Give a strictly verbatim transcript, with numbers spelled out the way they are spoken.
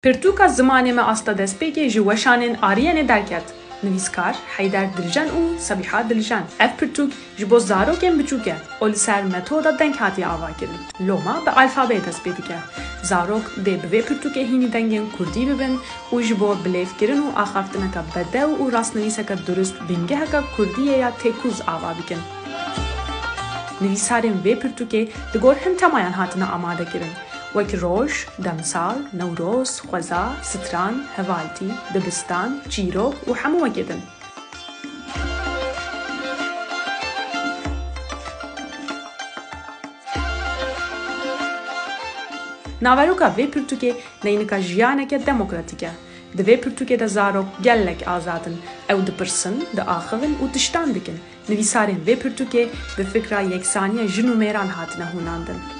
Pirtûka Zimanê Me asta destpêkê ji weşanên Ariyenê derket. Nivîskar Heyder Diljen û Sebîha Diljen. Ev pirtûk ji bo zarokên biçûk e û li ser metoda deng hatiye avakirin. Loma bi alfabeyê dest pê dike. Zarok dê bi vê pirtûkê hînî dengên kurdî bibin û ji bo bilêvkirin û axaftineke bedew û rastnivîseke durist bingeheke kurdiyê ya têkûz ava bikin. Nivîsarên vê pirtûkê di gor hin temayan hatine amadekirin, wek roj, demsal, Newroz, xweza, stran, hevaltî, dibistan, çîrok û hemû wekê din. Naveroka vê pirtûkê neynika jiyaneke demokratîk e. Di vê pirtûkê de zarok gelek azad in. Ew dipirsin, diaxivin û tiştan dikin. Nivîsarên vê pirtûkê bi fikra yeksaniya jin û mêran hatine hûnandin.